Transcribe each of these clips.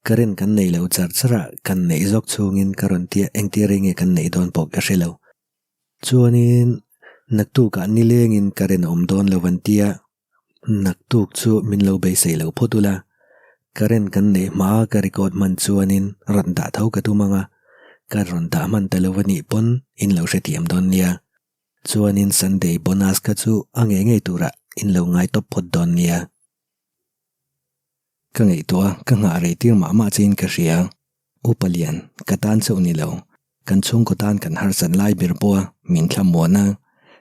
Current kan nei lo char char a, kan neih zawk chhungin ka rawn tia engtir rei nge kan neih dawn pawh ka hre lo. Chuanin naktukah nilengin current a awm dawn lo an tia, naktuk chu min lo beisei lo phawt ula, current kan neih hma ka record hman chuanin rawn dah tho ka tum ang a, ka rawn dah hman ta lo a nih pawn in lo hrethiam dawn nia. Chuanin Sunday bonus kha chu a ngei ngei turah in lo ngai tawp phawt dawn nia. Ka ngaihtuah a, ka nghah rei tir mah mah chiin ka hria. Upa Lian, ka tan chauh ni lo. Kan chhungkaw tan kan harsat lai ber pawh a, min thlamuan a.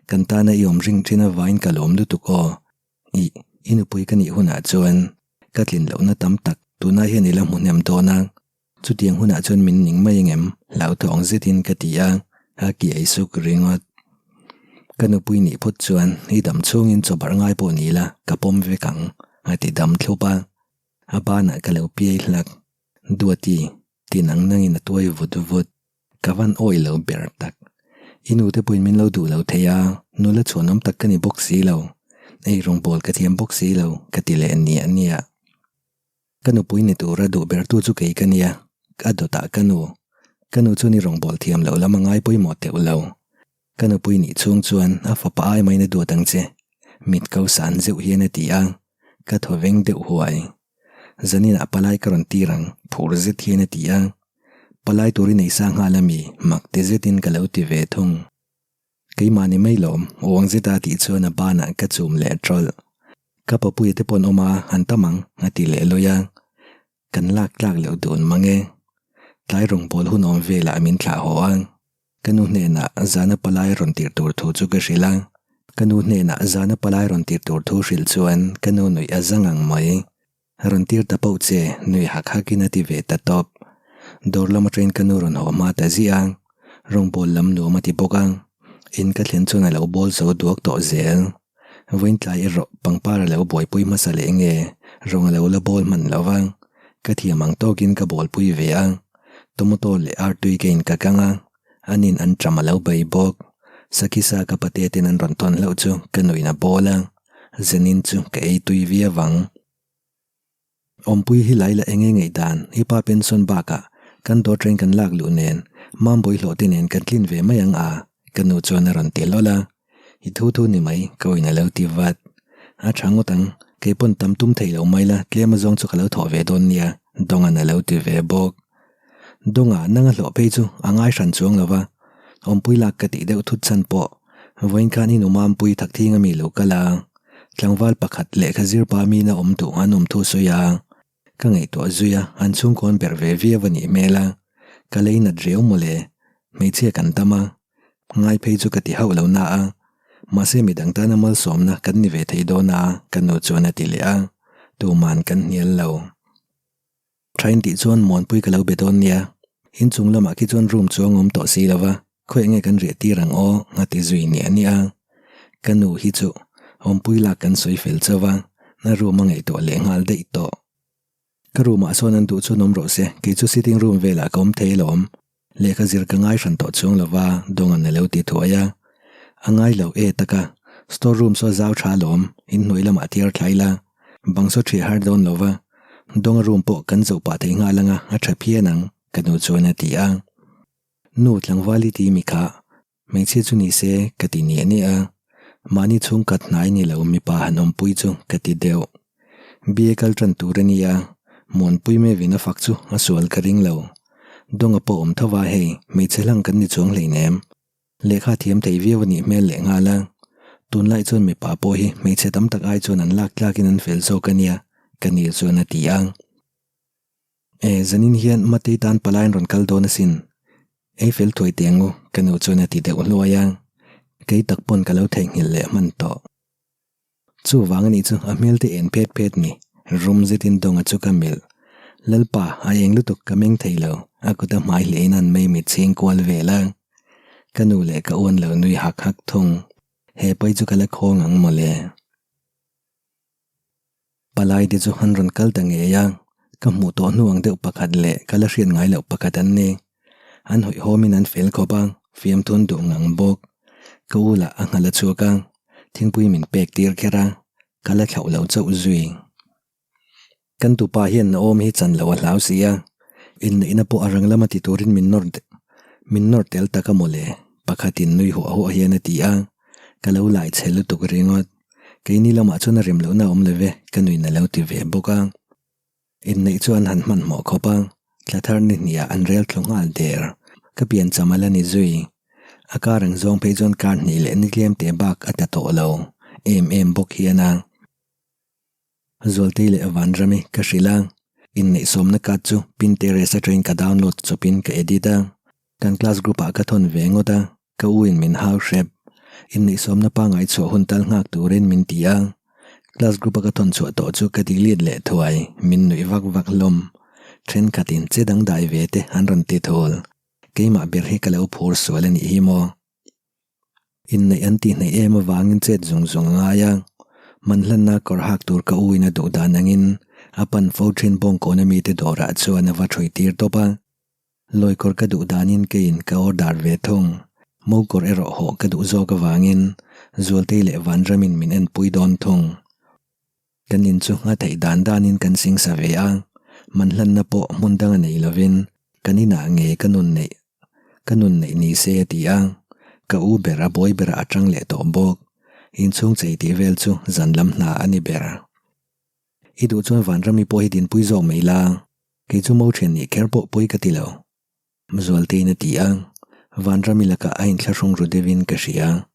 Kan tana i awm ring thin avain ka lawm lutuk aw. Ih, i nupui ka nih hunah chuan ka tlin lohna tam tak tunah hian i la hmu hnem dawn a. Chutiang hunah chuan min ning mai angem? Hlauthawng zetin ka ti a, a ki ei suk ringawt. Ka nupui nih phawt chuan i dam chhungin chawbarh ngai pawh ni la, ka pawm vek ang, a ti dam thlup a. A banah ka lo piai hlak. Duati, ti nang nangin a tuai vut vut. Ka van awih lo ber tak. I nute pawhin min lo duh lo thei a, nula chhuanawm tak ka ni bawk si lo. Ei rawngbawl ka thiam bawk si lo, ka ti leh niah niah. Ka nupui ni tura duh bertu chu kei ka nia, a dawtah ka nu. Ka nu chuan i rawngbâwl thiam loh lam a ngai pawimawh teuh lo. Ka nupui nih chhung chuan a fapa ai maiin a duat ang che, mit ko san zeuh hian a ti a, ka thaw veng deuh huai. Zaninah palai ka rawn tir ang, phur zet hian a ti a. Palai tur i nei sa nghal a mi, mak ti zetin ka lo ti ve thung. Keimah ni mai lawm, uang zeta tih chuan a banah ka chum leh tawlh. Ka papuia te paw'n awm a, an tam ang, a ti leh lawi a. Kan lak tlak loh dun mang e. Tlai rawngbâwl hun awm velah min thlah haw a. Ka nu hnenah zana palai rawn tirh tur thu chu ka hrilh a. Ka nu hnenah zana palai rawn tirh tur thu hrilh chuan ka nu nuih a zang ang mai. Rawn tir ta pauh che, nui hak hakin a ti ve ta tawp. Dawr lam atangin ka nu rawn haw hma ta ziah a, rawngbâwl lam nuam a ti bawk a. In ka thlen chuan a lo bawl zo duak tawh zel. Vawiin tlai erawh pangpar a lo buaipui hmasa leh nge rawng a lo la bawl hman lo va, ka thiam ang tawkin ka bawlpui ve a. Tomato leh artui ka in ka kang a, anin an ṭam a lo bei bawk. Sakhi sa ka pate ten an rawn tawn hlauh chu ka nuin a bawl a, zanin chu ka ei tui viau ang. Awmpui hi lai la eng nge ngaihdan i pa pension bakah kan dawr train kan lak luh nen Mambawi hlawh te nen kan tlin ve mai ang a, ka nu chuan a rawn ti hlawl a. I thu thu ni mai, ka awin a lo ti vat. A tha ngawt ang, kei pawn tam tum thei lo mai la, tlem azawng chu ka lo thawh ve dawn nia, Dawnga'n a lo ti ve bawk. Dawnga nanga hlawh phei chu a ngai hran chuang lo va, awmpui lak ka tih deuh thut chhan pawh vawiin khan i numampui thak thing ami lo kal a, tlangval pakhat lehkha zir pa mina awm duh an awm thu sawi a, ka ngaihtuah zui a, an chhungkawn ber ve viau a nih hmel a, ka lei nat riau mawle, hmeichhia kan tam a, ngai phei chu ka ti hauh lo na a, mahse midang tana malsawmna kan ni ve thei dawn a, ka nu chuan a ti leh a, tuman kan hnial lo. Thain tih chuan Muanpui ka lo be dawn nia, inchung lamah khi chuan room chu a ngawm tawh si lo va, khawiah nge kan riah tir ang aw a ti zui niah niah a. Ka nu hi chu awmpui lak kan sawi fel chauh va, na room a ngaihtuah leh nghal daih tawh. Ka room ah sawn an duh chuan awm rawh se, kei chu sitting room velah ka awm thei alawm. Lehkha zir ka ngai hran tawh chuang lo va, Dawnga'n a lo ti thuai a. A ngai lo e taka, store room saw zau tha alawm, inhnuai lamah thiar thlai la, bang saw ṭhiah har dawn lo va, Dawnga room pawh kan zoh pah thei nghal anga a ṭha phian ang, ka nu chuan a ti a. Nu tlangval i ti mi kha, hmeichhia chu ni se ka ti niah niah a, mahni chhungkhat hnai ni lo mipa han awmpui chu ka ti deuh. Bia kal tan tur a nia, Muanpui Mevin a fak chu a sual ka ring lo. Dawnga pawh awm tho va hei, hmeichhe hlang kan ni chuang hleinem. Lehkha thiam thei viau a nih hmel leh nghal a. Tunlai chuan mipa pawh hi hmeichhe tam tak ai chuan an lak tlakin an fel zawk a nia, ka ni chuan a ti a. E, zanin hian Matei tan palai an rawn kal dawn asin. Ei fel thuai teh ang u, ka nu chuan a ti deuh hluai a. Kei tak pawn ka lo theihnghilh leh hman tawh. Chuvang a nih chu a hmel te en phet phet ni, rum zetin Dawnga chu ka melh. Lalpa, a eng lutuk ka meng thei lo, a kut a hmai hlein an mei mit chhing kual vel a. Ka nu leh ka uan lo nui hak hak thung. He pai chu ka la khawng ang mawle. Palai te chu an rawn kal ta ngei a, ka hmuh tawh hnu ang deuh pakhat leh ka la hriat ngai loh pakhat an ni. An hawihhawmin an fel khawp a, fiamthun duh ngang bawk. Ka u lah a nghal a chhuak a, thingpui min pek tir kher a, ka la thlauh lo chauh zui. Kan tupa hian Naomi hi chan loh a hlau si a, inneihna pawh a rang lama ti turin min nawr min nawr tel tak a mawle, pakhatin nui huah huah hian a ti a, ka lo lai chhe lutuk ringawt. Keini lamah chuan a rem lohna a awm lo ve, ka nuin a lo ti ve bawk a. Inneih chu an han hmanhmawh khawp a, thla thar ni hniah an rel thlu nghal der. Ka pian cham a la ni zui. A kar ang zawng phei chuan kar hnih leh ni tlem teh bak a ta tawh lo em em bawk hian a. Zualtei leh Vanrami ka hrilh a, inneih sawmna card chu Pinterest atangin ka download chawpin ka edit a, kan class group ah ka thawn ve ngawt a, ka u in min hau hrep. Inneih sawmna pangngai chhuah hun tal nghak turin min ti a, class group a ka thawn chhuah tawh chu ka delete leh thuai, min nuih vak vak hlawm. Thenkhatin che dangdai ve te an rawn ti thul, keimah ber hi ka lo phur sual a nih hi maw. Inneih an tih hnaih em avangin chet zung zung a ngai a, manhlanna kawr hak tur ka u in a duh dan angin a pan fo thin bawngkawn ami te dawrah chuan a va thui tir tawp a. Lawi kawr ka duh danin keiin ka order ve thung. Mo kawr erawh hawh ka duh zawk avangin Zualtei leh Vanramin min enpui dawn thung. Kan in chu a theih dan danin kan singsa ve a, manhlanna pawh hmun danga nei lovin kan inah nge ka nun neih ka nun neih ni se a ti a, ka u ber a buai berah a tang leh tawh bawk. Inchhung chei tih vel chu zan lam hna a ni ber. I duh chuan Vanrami pawh hi dinpui zawk mai la, kei chu mo thian nih kher pawh pawi ka ti lo. Zualtein a ti a, Vanrami lakah a inthlahrung ru deuhin ka hria.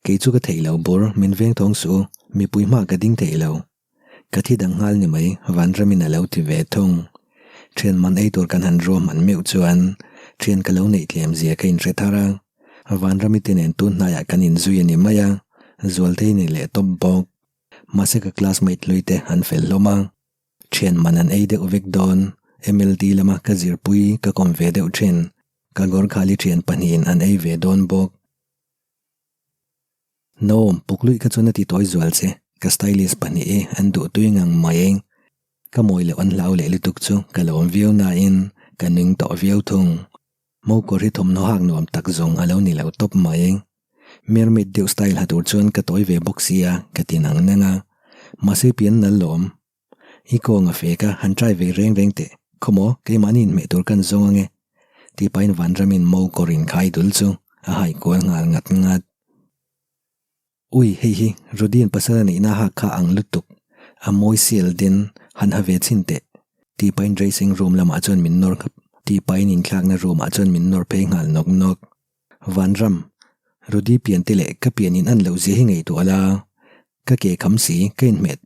Kei chu ka theih lo bur, min veng thawng suh u, mipui hmah ka ding theih lo. Ka thi dang nghal ni mai, Vanramin a lo ti ve thung. Thian man ei tur kan han ruahman meuh chuan thian ka lo neih tlem zia ka inhre thar a, Vanrami te nen tun hnaiah kan inzui a ni mai a, Zualtei ni leh tawp bawk. Mahse ka classmate hlui te an fel hlawm a. Thian man an ei deuh vek dawn, MLD lama ka zirpui ka kawm ve deuh thin, ka Gorkhali thian pahnihin an ei ve dawn bawk. Naom, pukluih ka chuan a ti tawi zual che, ka stylist pahnih hi an duh tui ngang mai. Ka mawi loh an hlau leh lutuk chu ka lawm viau nain ka ning tawh viau thung. Mokawr hi thawmhnaw hak nuam tak zawng a lo ni lo tawp mai. Mermaid deuh style ha tur chuan ka tawi ve bawk sia ka ti nang nang a. Mahse pian nal lawm. I kawng a fek a, han try ve reng reng teh. Khawmaw, keimahni inhmeh tur kan zawng ange. Tih pahin Vanramin mokawr inkhai dul chu a hai kual nghal ngat ngat. Ui, hei hi Rudian pasal a neihna hak kha ang lutuk, a mawi sial din, han ha ve chhin teh, tih pahin dressing room lamah chuan min nawr nghap, tih pahin inthlakna room ah chuan min nawr phei nghal nawk nawk. Vanram, Rudy pian te leh ka pian in an loh zia hi ngaihtuah la, ka ke kham si, ka inhmeh,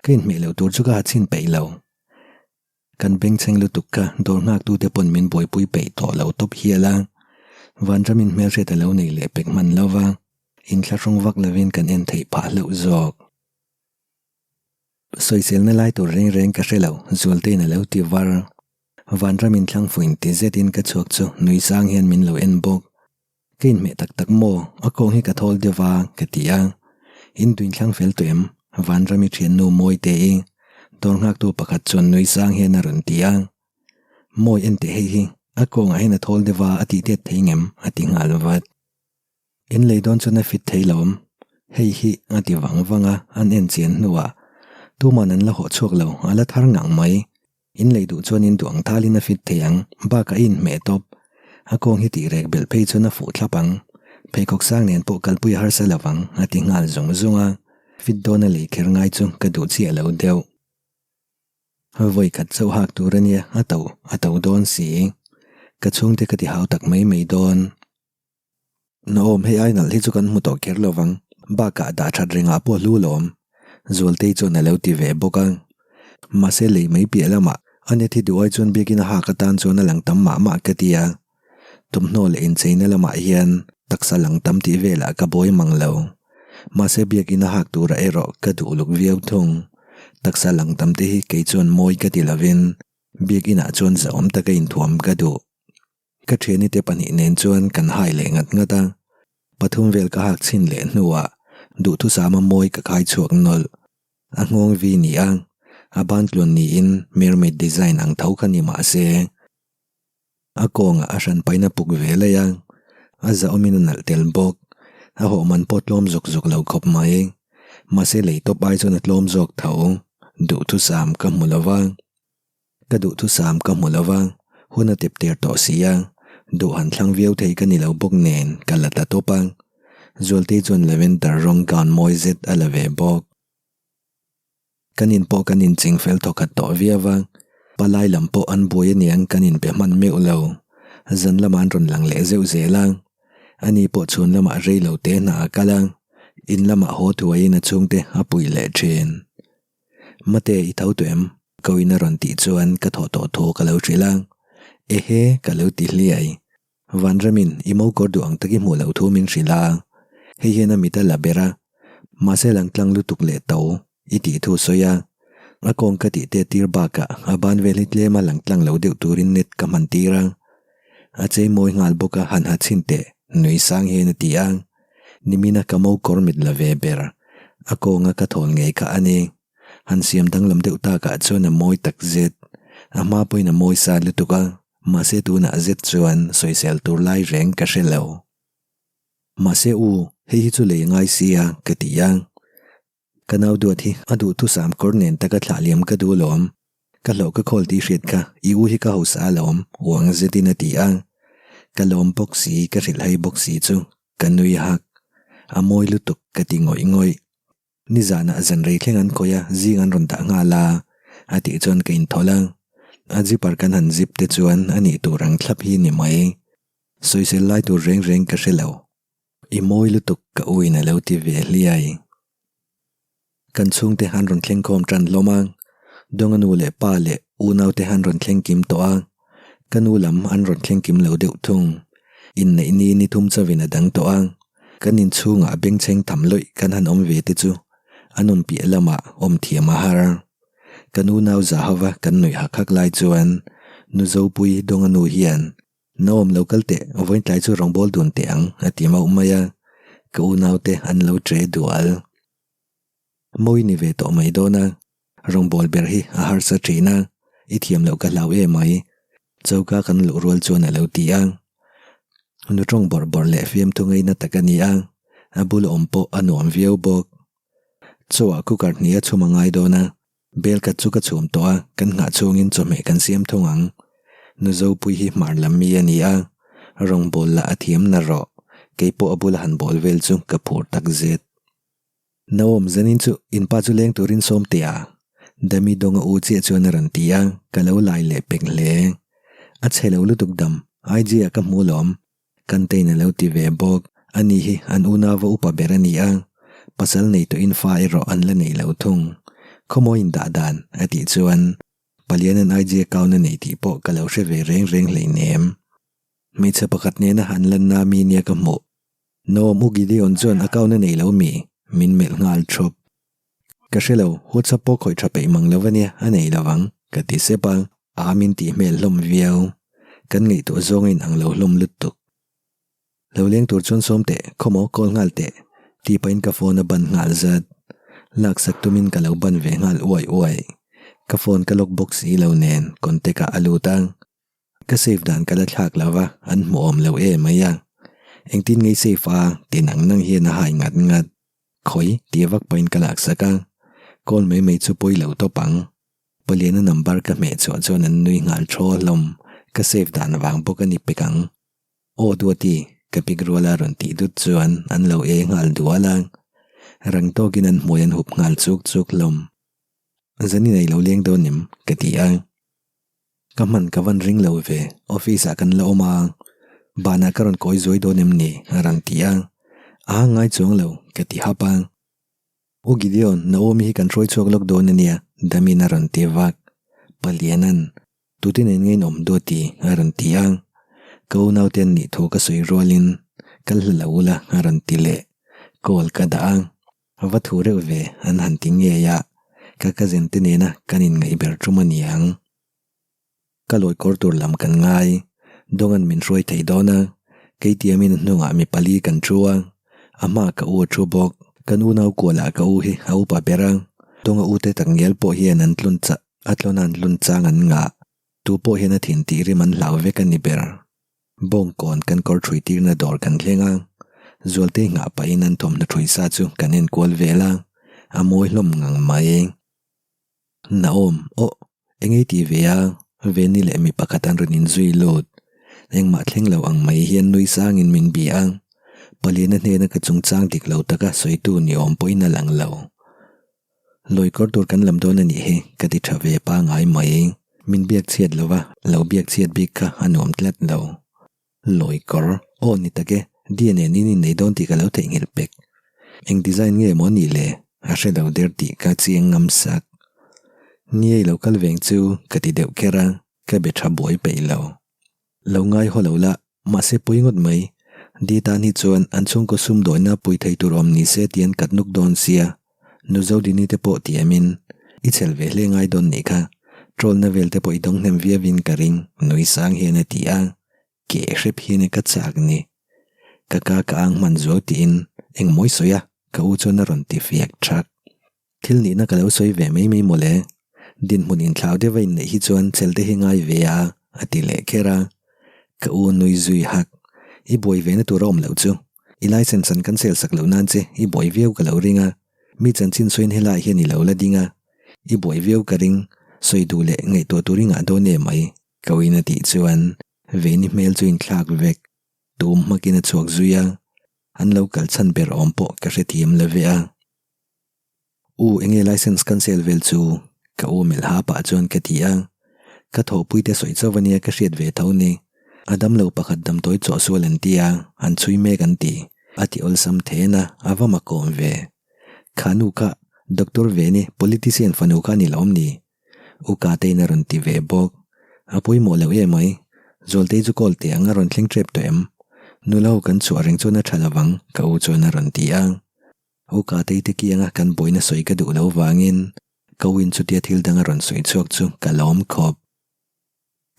ka inhmeh loh tur chu ka ha chhin peih lo. Kan bengchheng lutuk kha dawr nghaktute pawn min buaipui peih tawh lo tawp hial a, Vanramin hmelhriat a lo nei leh pek hman lo va, inthlahrung vak lovin kan en theih phah hlauh zawk. Sawiselna lai tur reng reng ka hre lo, Zualtein a lo ti var. Vanramin thlangfuin ti zetin ka chhuak chu nui sang hian min lo en bawk. Ka inhmeh tak tak maw? A kawng hi ka thawl deuh va, ka ti a. In tuin thlang fel tawh em? Vanrami thiannu Mawite-i, dawr nghaktu pakhat chuan nui sang hian a rawn ti a. Mawi en teh hei hi, a kawngah hian a thawl deuh va, a tih tet thei ngem? a ti nghal vat. In lei dawn chuan a fit thei lo awm. Hei hi, a ti vang vang a, an en chian hnuah tuman an la hawh chhuak lo, a la thar ngang mai. In lei duh chuan in duh ang thalin a fit thei ang, bakah i inhmeh tawp. A kawng hi tih rek belh phei chuan a fuh thlap ang. Pheikhawk sang nen pawh kalpui a harsa lo vang, a ti nghal zung zung a. Fit dawn a lei kher ngai chu ka duh chiah lo deuh. Vawi khat chauh hak tur a nia, a to, a to dawn si. Ka chhungte ka ti hau tak mai mai dawn. Naawm hei ai nalh hi chu kan hmu tawh kher lo vang, bakah dah that rengah pawh hlu lawm. Zualtei chuan a lo ti ve bawk a. Mahse lei mai piah lamah a net hi duh ai chuan biakin a hak atan chuan a lang tam mah mah ka ti a. Thawmhnaw leh incheina lamah hian taksa lang tam tih velah ka buai mang lo. Mahse biakin a hak turah erawh ka duh uluk viau thung. Taksa lang tam te hi kei chuan mawi ka ti lovin biakinah chuan zahawm taka inthuam ka duh. Ka thiani te pahnih nen chuan kan hai leh ngat ngat a, pathum vel ka hak chhin leh hnuah duhthusama mawi ka khai chhuak nawlh. A nghawng vi ni a, a ban tluan niin mermaid design ang tho kha ni mah se, a kawngah a hran paina puk ve laih a, a zahawmin a nalh tel bawk. A hawh man pawh tlawm zuk zuk lo khawp mai. Mahse lei tawp ai chuan a tlawm zawk tho. Duhthusam ka hmu lo va. Ka duhthusam ka hmu lo va, hun a tep ter tawh si a, duh han thlang viau thei ka ni lo bawk nen ka la ta tawp a. Zualtei chuan lavender rawng gown mawi zet a la ve bawk. Kan in pawh kan inching fel thawkhat tawh viau va, palai lam pawh an buai aniang kan inpe hman meuh lo. Zan lamah an rawn lang leh zeuh zel a, ani pawh chhun lamah rei lo te hna a kal a, in lamah haw thuaiin a chhungte a puih leh thin. Mate i tho tawh em? Koin a rawn tih chuan ka thawh tawh thu ka lo hrilh a, Ehe ka lo ti hliai. Vanramin i mo kawr duh ang tak i hmuh loh thu min hrilh a, hei hian a mit a la ber a, mahse lang tlang lutuk leh to i tih thu sawi a, a kawng ka tih tet tir bakah a ban vel hi tlem a lang tlang lo deuh turin net ka hman tir a, a chei mawi nghal bawk a han ha chhin teh nui sang hian a ti a, nimina ka mo kawr mit la ve ber, a kawnga ka thawl ngei kha a ni. Han siam danglam deuh takah chuan a mawi tak zet, a hma pawhin a mawi sa lutuk a. Mahse tunah zet chuan sawisel tur lai reng ka hre lo. Mahse u, hei hi chu lei ngai sia ka ti a. Ka nau duat hi a duhthusam kawr nen taka thlah liam ka duh alawm. Ka hlauh ka khawl tih hriat kha i u hi ka hausa alawm uang zetin a ti a. Ka lawm bawk si ka hrilhhai bawk si chu ka nui hak. A mawi lutuk ka ti ngawih ngawih. Nizanah zan rei thleng an khawih a, zing an rawn dah nghal a, a tih chuan ka inthawlh a. A zipper kan han zip te chuan a nih tur ang thlap hi ni mai. Sawisel lai tur reng reng ka hre lo. I mawi lutuk ka u in a lo ti ve hliai. Kan chhungte an rawn thleng khawm tan hlawm a, Dawnga nu leh pa leh unaute an rawn thleng kim tawh a, ka nu lam an rawn thleng kim lo deuh thung. Inneih ni ni thum chauhin a dang tawh a. Kan inchhungah bengchheng tham lawih kan han awm ve te chu a nawm piah lamah awm thiam a har. Kan unau za hova kan nuih hak hak lai chuan Nu Zopui Dawnga nu hian Naawm lo kal teh, vawiin tlai chu rawngbâwl dun teh ang a ti mauh mai a, ka unaute an lo ṭe dual. Mawi ni ve tawh mai dawn a, rawngbâwl ber hi a harsa ṭhin a, i thiam loh ka hlau em mai. Choka kan luh rual chuan a lo ti a. Nu tawng bawrh bawrh leh fiamthu ngaina tak a ni a, a bul awm pawh a nuam viau bawk. Chaw-ah cooker hnih a chhum a ngai dawn a, bel khat chu ka chhum tawh a, kan nghah chhungin chawhmeh kan siam thung ang. Nu Zopui hi hmar lam mi a ni a, rawngbâwl lah a thiam na rawh, kei pawh a bula han bawl vel chu ka phur tak zet. Naom, zanin chu in pa chu leng turin sawm teh a? Dami dawnga u chiah chuan a rawn ti a, ka lo lai leh pek hle. A chhe lo lutuk dam, IG ah ka hmu lawm. Kantein a lo ti ve bawk. Ani hi an unauva upa ber a ni a, pasal nei tawhin fa erawh an la nei lo thung. Khawmawi in dah dan, a tih chuan Paliana'n IG account a nei tih pawh ka lo hre ve reng reng hleinem. Hmeichhe pakhat nena an lanna mi nia ka hmuh. Naom U Gideon chuan account a nei lo mi? Min melh nghal thup. Ka hre lo, WhatsApp pawh khawih tha peih mang lo ania, a nei lo ang, ka ti sep a. Aa min tih hmel hlawm viau. Kan ngaihtuah zawng a inang lo hlawm lutuk. Lo leng tur chuan sawm teh, khawmaw call nghal teh, tih pahin ka phone a ban nghal zat. Laksak tumin ka lo ban ve nghal uai uai. Ka phone ka lock bawk si lo nen contact ah a lut a. Ka save dan ka la thlak lo va, an hmuh awm lo em mai a. Engtin ngei save a, ti nang nang hian a hai ngat ngat. Khawi, tih vak pahin ka laksak a. Call mai mai chu pawi lo tawp ang. Paliana number ka hmeh chhuah chuan an nui nghal thaw hlawm, ka save dan vang bawk a ni pek ang. Aw Duati, ka pik ruala rawn tih dut chuan an lo e nghal dual a. Rang tawkin an hmui an hup nghal chuk chuk hlawm. Zanin ei lo leng dawn em? ka ti a. Ka hman ka van ring lo ve, office ah kan la awm a, banah ka rawn kawi zuai dawn em ni? a rawn ti a, a ngai chuang lo ka ti hap a. U Gideon, Naomi hi kan hruai chhuak lawk dawn a nia, Damin a rawn ti vak. Paliana'n, Tute nen nge in awm Duati? a rawn ti a, ka unaute an nih thu ka sawi rualin, Kal hla lo ula a rawn ti leh, call ka dah a. A va thu reuh ve, an han ti ngei a, ka cousin te nena kan inngaih ber tum a ni ang. Ka lawi kawr tur lam kan ngai, Dawnga'n min hruai thei dawn a, kei tiamin a hnungah mi pali kan thu a, a hmaah ka u a thu bawk. Kan unau kualah ka u hi a upa ber a, Dawnga ute takngial pawh hian an tlun chah, a tlawn an tlun chang an ngah, tu pawh hian a thin tih rim an hlau vek a ni ber. Bawngkawn kan kawr ṭhui tirna dawr kan thleng a, Zualtei nghah pahin an thawmhnaw ṭhui sa chu kan en kual vel a, a mawi hlawm ngang mai. Naom, Aw, eng ei tih ve a, Veni leh mi pakhat an rawn inzui lut. Engmah thleng lo ang mai hian nui sangin min bia a, Paliana hnena ka chungchang dik lo taka sawitu ni awm pawhin a lang lo. Lawi kawr tur kan lam dawn a nih hi, ka ti tha ve pangai mai. Min biak chhiat lo va, lo biak chhiat bik kha a nuam tlat lo. Lawi kawr, aw ni tak e, Dia nen in innei dawn tih ka lo theihnghilh pek. Eng design nge maw nih le? A hre lo der tih ka chiang ngam sak. Nia i lo kal veng chu ka ti deuh kher a, ka be tha buai peih lo. Lo ngai haw lo la, mahse pawi ngawt mai. Di tan hi chuan an chhungkaw sumdawina pui thei tur awm ni se ti an kat nuk dawn sia. Nu Zodini te pawh tiamin i chhel ve hle ngai dawn nih kha. Troll na vel te pawh i dawng hnem viauin ka ring, nui sang hian a ti a. Keh hrep hian ka chak ni. Ka ka ka ang hman zuau tiin engmawi sawi a, ka u chuan a rawn ti fiak thak. Thil nihna ka lo sawi ve mai mai mawle. Dinhmun inthlau deuh a inneih hi chuan chel te hi ngai ve a, a ti leh kher a. Ka u nui zui hak. I buai ve na tur a awm loh chu. I license an cancel sak loh nan che i buai viau ka lo ring a. Mi chanchin sawiin helaiah hian i lo la ding a. I buai viau ka ring. Sawi duh leh ngaihtuah tur i ngah dawn em mai. Ka uin a tih chuan Veni hmel chu inthlak vek. Tum hmakin a chhuak zui a. An lo kal chhan ber awm pawh ka hrethiam lo ve a. U enge license cancel vel chu ka u melh ha pah chuan ka ti a, ka thawhpui te sawi chauh ania ka hriat ve tho ni, a damlo pakhat damdawi chawh sual an ti a, an chhui mek an ti, a ti awlsam then a, a va makawm ve. Kha nu kha Doctor Veni politician fanu kha a ni lawm ni? U Katein a rawn ti ve bawk. A pawimawh loh em mai, Zawltei chu call teh ang a rawn thleng tep tawh em? Nula ho kan chhuah reng chuan a tha lovang ka u chuan a rawn ti a. U Katei te kianga kan buaina sawi ka duh lo vangin ka uin chutia thil dang a rawn sawi chhuak chu ka lawm khawp.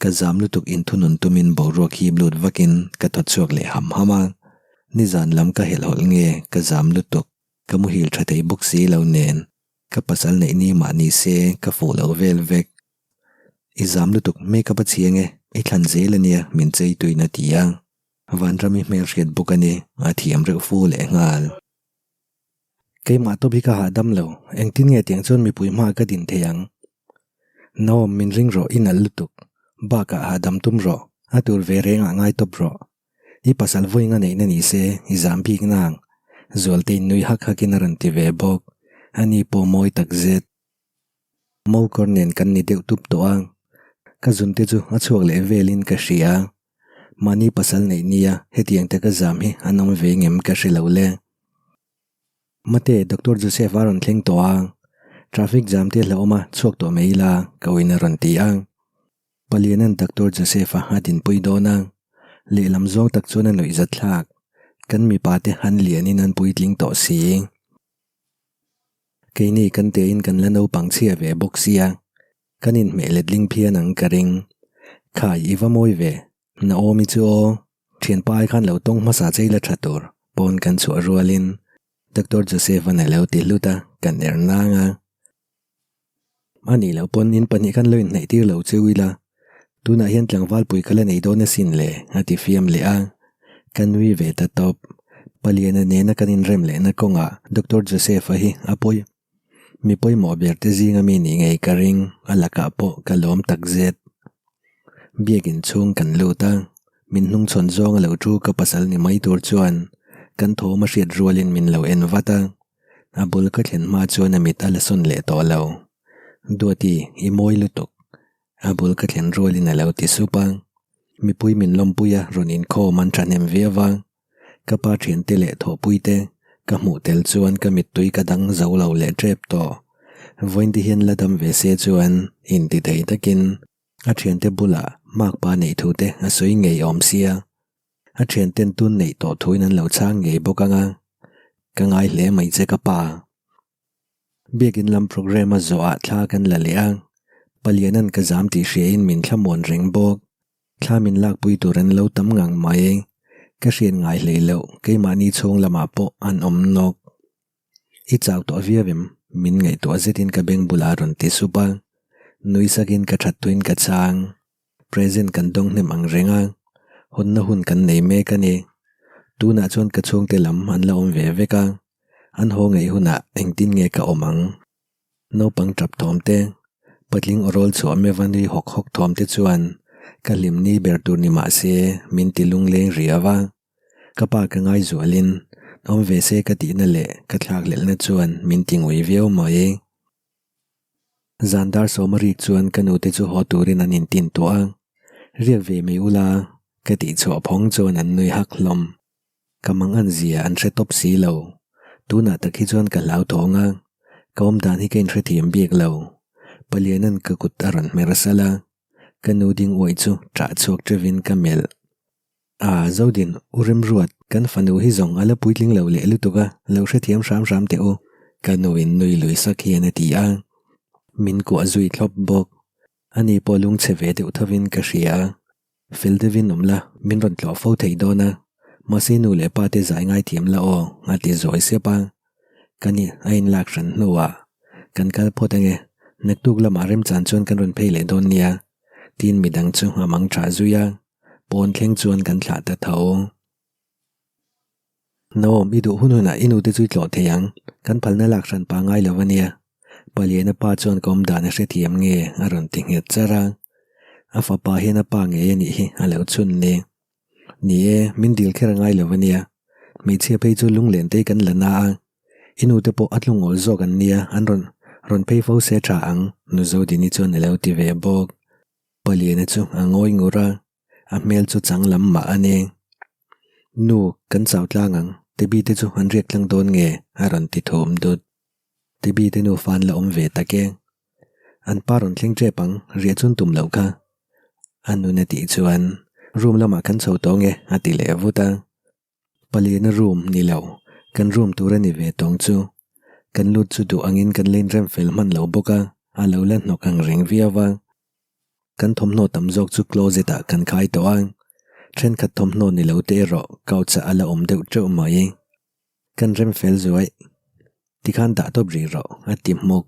Ka zam lutuk inthunun tumin boruak hip lut vakin ka thaw chhuak leh ham ham a, nizan lam ka helhhawlh nge ka zam lutuk, ka muhil tha thei bawk si lo nen ka pasal neih ni mah ni se ka fuh lo vel vek. I zam lutuk makeup a chhia nge i thlan zel ania min chei tuin a ti a. Vanrami hmelhriat bawk a ni, a thiam reuh fu leh nghal. Keimah tawp hi ka hahdam lo, engtin nge tiang chuan mipui hmaah ka din thei ang? Naom, min ring rawh, i nalh lutuk. Bakah hahdam tum rawh, a tur ve rengah ngai tawp rawh. I pasal vawiin a neihna ni se, i zam bik nang. Zualtein nui hak hakin a rawn ti ve bawk. Ani pawh mawi takzet. Mokawr nen kan ni deuh tup tawh a, ka zunte chu a chhuak leh velin ka hria. Mahni pasal neih nia hetiang taka zam hi an awm ve ngem ka hre lo le. Mate, Doctor Joseph a rawn thleng tawh a, traffic jam te hlauhawm a chhuak tawh mai ila ka uin a rawn ti a. Paliana'n Doctor Joseph-a a dinpui dawn a, lehlam zawng tak chuan a nuihzat thlak. Kan mipa te an lianin an puitling tawh si. Keini kan tein kan la naupang chhia ve bawk sia, kan inhmeh letling phian ang ka ring. Khai, i va mawi ve, Naomi chu aw, thianpa ai khan lo tawng hmasa che ila tha tur, pawn kan chhuah rualin Doctor Joseph-a'n a lo ti hlut a, kan er nang a. A nih loh pawn in pahnih khan lo inhnaih tir lo cheu ila, tunah hian tlangval pui ka la nei dawn asin le, a ti fiam leh a. Ka nui ve ta tawp. Paliana nena kan inrem lehna kawngah Doctor Joseph-a hi a pawi. Mi pawimawh ber te zinga mi nih ngei ka ring, a lakah pawh ka lawm takzet. Biakin chhung kan lut a, min hnungchhawn zawnga lo thu ka pasal ni mai tur chuan kan thawm a hriat rualin min lo en vat a. A bul ka thlen hma chuan a mit a la sawn leh tawh lo. Duati, i mawi lutuk. A bul ka thlen rualin a lo ti sup a. Mipui min lawmpui a rawn inkhawm an thahnem viau a. Ka pa thiante leh thawhpuite ka hmuh tel chuan ka mittui ka dang zo lo leh tep tawh. Vawiin te hian la dam ve se chuan inti thei takin a thiante bulah makpa neih thu te a sawi ngei awm sia. A thianten tun neih tawh thuin an lo chhang ngei bawk ang a, ka ngai hle mai che ka pa. Biakin lam programme a zawhah thla kan la leh a, Paliana'n ka zam tih hriain min thlamuan reng bawk. Thla min lakpui tur an lo tam ngang mai. Ka hriat ngai hlei loh keimahni chhung lamah pawh an awm nawk. I chau tawh viau em? Min ngaihtuah zetin ka beng bulah a rawn ti sup a, nui sakin ka that tuin ka chhang. Present kan dawng hnem ang reng a, hawnna hun kan nei mek a ni. Tunah chuan ka chhungte lam an la awm ve vek a, an haw ngaih hunah engtin nge ka awm ang? Naupang tap thawm te. Patling awrawl chhuah meuh a nui hawk hawk thawm te chuan ka hlim ni ber tur ni mah se min ti lungleng riau a. Ka pa ka ngai zualin awm ve se ka tihna leh ka thlakhlelhna chuan min ti ngui viau mai. Zan dar sawma rik chuan ka nute chu haw turin an intin tuah a, riak ve mai ula ka tih chhuah phawng chuan an nui hak hlawm. Ka mang an zia an hre tawp si lo. Tunah tak hi chuan ka hlauthawng a, ka awmdan hi ka inhrethiam bik lo. Paliana'n ka kut a rawn hmer salh a, ka nu ding uaih chu ṭah chhuak ṭeuhin ka melh. A, Zodin, u Remruat, kan fanu hi zawng a la puitling lo leh lutuk a, lo hrethiam hram hram teh u, ka nuin nui lui sak hian a ti a. Min kuah zui thlawp bawk. Ani pawh lungchhe ve deuh thovin ka hria. Fel deuhin awm la, min rawn tlawh fo thei dawn a, mahse nu leh pa te zai ngaithiam la aw, a ti zawi sep a. Ka ni, a inlak hran hnuah kan kal phawt ange, naktuk lamah remchan chuan kan rawn phei leh dawn nia, tiin midang chu a mang tha zui a. Pawn thleng chuan kan thlah ta tho. Naom, i duh hun hunah i nute chu i tlawh thei ang, kan phalna lak hran pa ngai lo a nia. Paliana pa chuan ka awm dan a hrethiam nge a rawn ti nghet char a. A fapa hian a pa ngei a nih hi a lo chhun ni. Ni e, min dil kher a ngai lo a nia. Hmeichhia phei chu lunglen te kan la na a. I nute pawh a tlungawl zawk an nia, an rawn rawn phei fo se tha ang, Nu Zodini chuan a lo ti ve bawk. Paliana chu a ngawi ngur a, a hmel chu chang lam mah a ni. Nu, kan chau tlang ang, Tebi te chu an riak tlang dawn nge? a rawn ti thum dut. Tebi te nufa an la awm ve tak e. An pa rawn thleng tep ang, riah chun tum loh kha. A nun a tih chuan, Room lamah kan chho tawh nge? a ti leh vut a. Paliana room ni lo, kan room tur a ni ve tawng chu. Kan lut chu duh angin kan la inrem fel hman lo bawk a, a lo la hnawk ang reng viau a. Kan thawmhnaw tam zawk chu closet ah kan khai tawh a, thenkhat thawmhnaw ni lo te erawh couch ah a la awm deuh teuh mai. Kan rem fel zuai. Tikhan dah tawp rih rawh, a ti hmawk.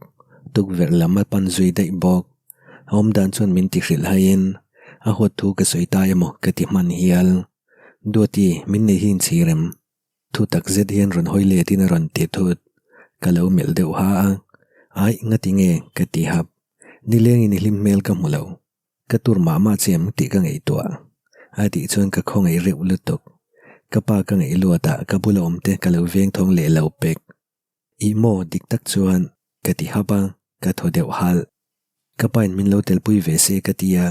Tukverh lam a pan zui daih bawk. A awmdan chuan min ti hrilh haiin a huat thu ka sawi ta emaw ka ti hman hial. Duati, min nei hi inchhir em? Thu tak zet hian rawn hawi letin a rawn ti thut. Ka lo melh deuh ha a. Aih, ngati nge? ka ti hap. Nilengin i hlim hmel ka hmu lo. Ka tur mah mah che em tih ka ngaihtuah. A tih chuan ka khawngaih reuh lutuk. Ka pa ka ngaih luatah ka bula awm te ka lo veng thawng leh lo pek. Ih maw dik tak chuan ka ti hap a, ka thaw deuh halh. Ka pain min lo telpui ve se ka ti a,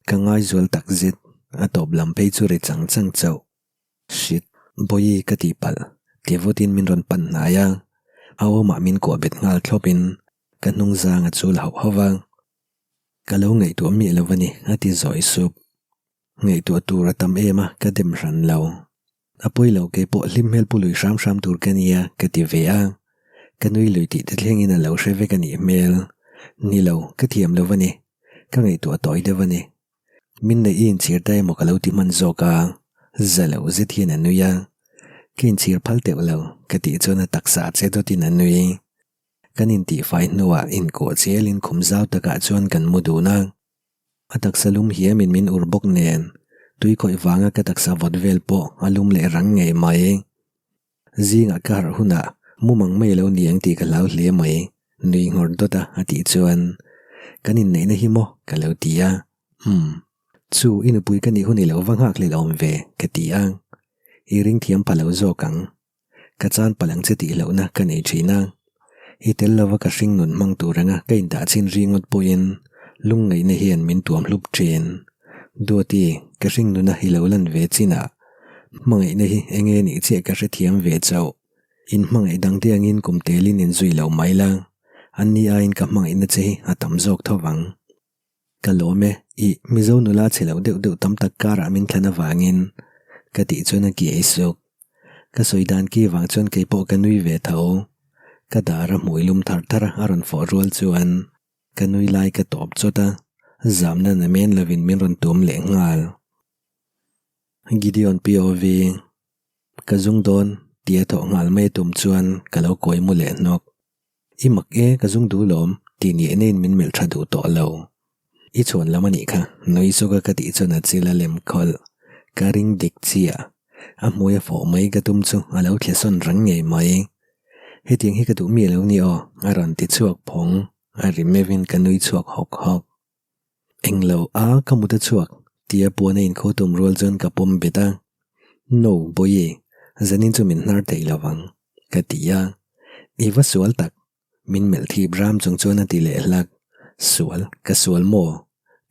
ka ngaizual tak zet, a tawp lam phei chu ri chang chang chauh. Shit, Bawihi ka tih palh, ti vutin min rawn pan hnai a, a awmah min kuah bet nghal thlawpin ka hnung zang a chul hauh hauh a. Ka lo ngaihtuah miah lo a ni, a ti zawi sup. Ngaihtuah tur a tam em a, ka dem hran lo. A pawi lo kei pawh hlim hmel pu lui hram hram tur ka nia, ka ti ve a. Ka nui lui tih te thlengin a lo hre vek a nih hmel. Ni lo, ka thiam lo a ni. Ka ngaihtuah tawi deuh a ni. Min neih i inchhir ta emaw ka lo ti hman zawk a, za lo zet hian a nui a. Ka inchhir phal teuh lo, ka tih chuan a taksa che dawtin a nui. Kan intihfai hnuah inkuah chialin khum zau takah chuan kan mu dun a. A taksa lum hiamin min ur bawk nen, tui khawih vanga ka taksa vawt vel pawh a lum leh rang ngei mai. Zingah ka harh hunah mumang mai lo ni ang tih ka hlau hle mai, nui nghawr dawt a a tih chuan kan inneihna hi maw ka lo ti a. Umm, chu i nupui ka nih hun i lo va nghak hlelh awm ve ka ti a. I ring thiam pha lo zawk ang. Ka chan palh ang che tih lohna ka nei thin a, i tel lova ka hring nun hmang tur anga ka indah chin ringawt pawhin lungngaihna hian min tuam hlup thin. Duati, ka hring nuna i lo lan ve chinah hmangaihna hi enge nih chiah ka hrethiam ve chauh. In hmangaih dang te angin kum telin inzui lo mai la, an ni aiin ka hmangaihna che hi a tam zawk tho vang. Ka lawm e, ih, Mizo nula chhe lo deuh deuh tam tak karah min thlan avangin ka tih chuan a kiai suk. Ka sawi dan ki vang chuan kei pawh ka nui ve tho. Ka dar a hmui lum thar thar a rawn fawh rual chuan ka nui lai ka tawp chawt a, zamna na men lovin min rawn tum leh nghal. Gideon POV, Ka zung dawn tia thawh nghal mai a tum chuan ka lo kawi mu leh hnawk. I mak e, ka zung duh lawm, tih ni enin min melh tha duh tawh lo. I chhuan lam a nih kha, nui suka ka tih chuan a chil a lem khawlh. Ka ring dik chiah. A hmui a fawh mai ka tum chu a lo thle sawn rang ngei mai. Hetiang hi ka duh miah lo ni aw, a rawn ti chhuak phawng. a ri meuhin ka nui chhuak hawk hawk. Englo a ka mut a chhuak tia puan a inkhaw tum rual chuan ka pawm bet a. No, Bawihi, zanin chu min hnar thei lovang, ka ti a. I va sual tak, min melh thip ram chung chuan a ti leh hlak. Sual, ka sual maw?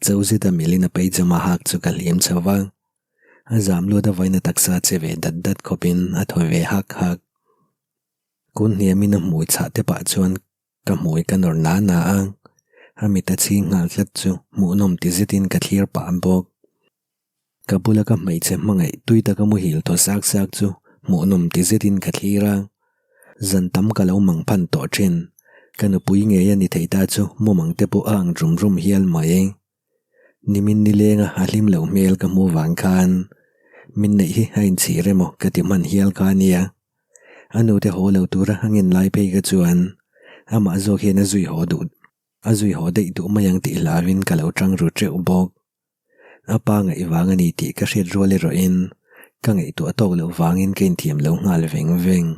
Cho zeta melhin a paijama hak chu ka hlim chho va. A zam luat a vaina taksa che ve dat dat khawpin a thaw ve hak hak. Kun hniamin a hmui chhah te pah chuan Ka hmui ka nawr na na a, a mit a chhing nghal tlat chu hmuhnawm ti zetin ka thlir pah bawk. Ka bula ka hmeichhe hmangaih tui taka muhil thaw sak sak chu hmuhnawm ti zetin ka thlir a, zan tam ka lo mang phan tawh thin. Ka nupui ngei a ni thei ta chu mumang te pawh a ang rum rum hial mai. Nimin nilenga a hlim loh hmel ka hmu vang khan min neih hi a inchhir emaw ka ti hman hial kha ania. A nute haw lo tura a ngen lai phei kha chuan amah zawk hian a zui haw duh a zui haw daih duh mai ang tih hlauhin ka lo tang ru teuh bawk. A pa ngaih vang a ni tih ka hriat rual erawhin ka ngaihtuah tawk loh vangin ka inthiam lo nghal veng veng.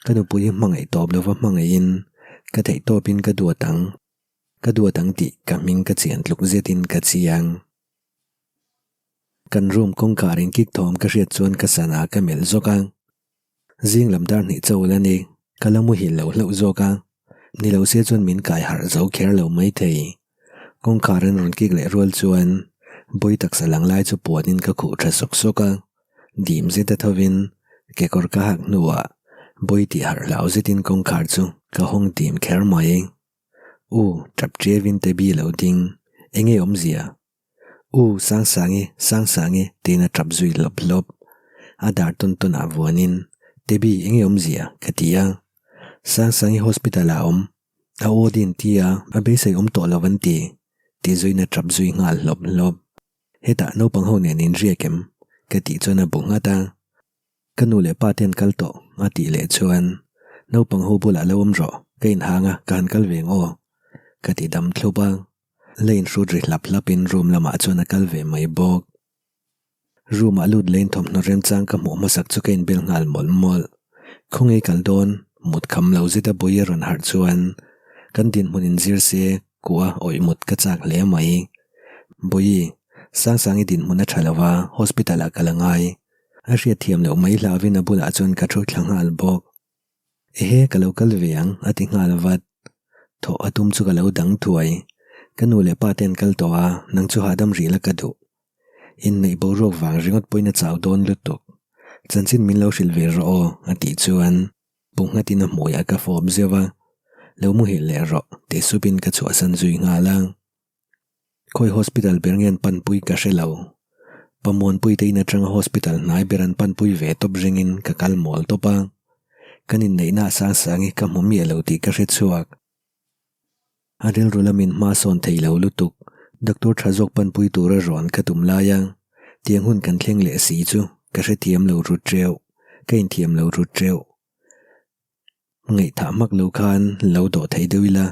Ka nupui hi hmangaih tawp lova hmangaihin ka theihtawpin ka duat ang. Ka duat ang tih ka hming ka chian tluk zetin ka chiang. Kan room kawngkhar in kik thawm ka hriat chuan ka sana ka melh zawk a. Zing lam dar hnih chawl a ni, ka la muhil lo hlauh zawk a. Ni lo se chuan min kai harh zo kher lo maithei. Kawngkhar an rawn kik leh rual chuan bawi taksa lang lai chu puanin ka khuh tha sawk sawk a. Dim zet a thovin kekawr ka hak hnuah bawi tih harh hlau zetin kawngkhar chu ka hawng dim kher mai. U, tap ṭiavin Tebi lo ding, enge awmzia? U, Sangsangi, Sangsangi, tiin a tap zui hlawp hlawp. A dar tawn tawn ah vuanin, Tebi, enge awmzia? ka ti a. Sangsangi hospital ah awm, a aw din ti a, a beisei awm tawh lo an ti, ti zuiin a tap zui nghal hlawp hlawp. Hetah naupang ho nen inriak em? ka tih chuan a bu nghat a. Ka nu leh pa te an kal tawh a tih leh chuan naupang ho bulah lo awm rawh, ka inhang a, ka han kal ve ang aw ka ti dam thlup a, la inhrut ri hlap hlap in room lamah chuan a kal ve mai bawk. Room ah lut leh in thawmhnaw remchang ka hmuh hmasak chu ka inbel nghal mawlh mawlh. Khawnge kal dawn? Mut kham lo zet a bui a rawn harh chuan kan dinhmun inzir se Kua awih mut ka chak hle mai. Bawihi, Sangsangi dinhmun a tha lo va, hospital ah ka la ngai. A hriat thiam loh mai hlauhin a bulah chuan ka thu thla nghal bawk. Ehe, ka lo kal ve ang, a ti nghal vat. Thawh a tum chu ka lo dang thuai. Ka nu leh pa te an kal tawh a, nang chu hahdam rih la ka duh. Inneih boruak vang ringawt pawhin a chau dawn lutuk. Chanchin min lo hrilh ve rawh aw, a tih chuan Bu nghatin a hmuiah ka fawp zeuh a, Lo muhil leh rawh, ti supin ka chhuahsan zui nghal a. Khawi hospital ber nge an panpui ka hre lo. Pamuanpui te in atanga hospital hnai ber an panpui ve tawp ringin ka kal mawl tawp a. Kan inneihna a sang sang hi ka hmu miah lo tih ka hre chhuak. A rilru lamin hma sawn thei lo lutuk, doctor tha zawk panpui tura rawn ka tum lai a, tiang hun kan thleng leh si chu ka hrethiam lo ru teuh, ka inthiam lo ru teuh. Ngaihthah hmak lo khan lo dawh thei deuh ila,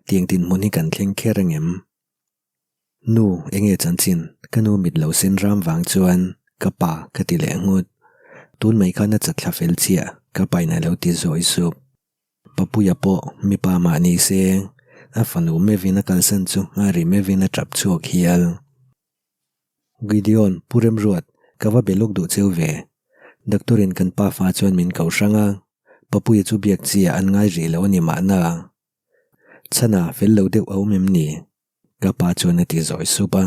tiang dinhmun hi kan thleng kher angem? Nu, enge chanchin? Ka nu mit lo sen ram vang chuan ka pa ka ti leh nghut. Tun mai khan a chatthla fel chiah, ka pain a lo ti zawi sup. Papuia pawh mipa mah ni se, a fanu mevin a kalsan chu a ri mevin a tap chhuak hial. Gideon, Pu Remruat, ka va be lawk duh cheu ve. Doctor in kan pa fa chuan min ko hrang a, Papuia chu biak chi ah an ngai rih lo a ni mahna. Chhana, fel lo deuh a awm em ni? Ka pa chuan a ti zawi sup a.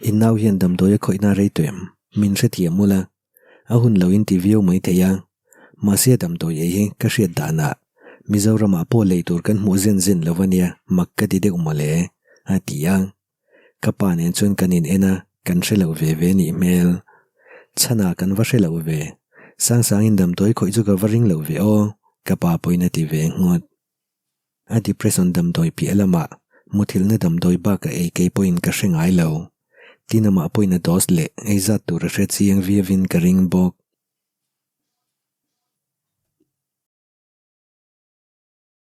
I nau hian damdawi a khawihna rei tawh em? Min hrethiam ula. A hun lo in ti viau mai thei a. Mahse damdawi ei hi ka hriat danah Mizoramah pawh lei tur kan hmuh zen zen lo ania mak ka ti deuh mawle, a ti a. Ka pa nen chuan kan in en a, kan hre lo ve ve nih hmel. Chhana kan va hre lo ve. Sangsangin damdawi khawih chu ka va ring lo ve aw, ka pa pawhin a ti ve nghut. A depression damdawi piah lamah muthilhna damdawi bak a ei kei pawhin ka hre ngai lo. Tin amah pawhin a dose leh ei zat tur a hre chiang viauin ka ring bawk.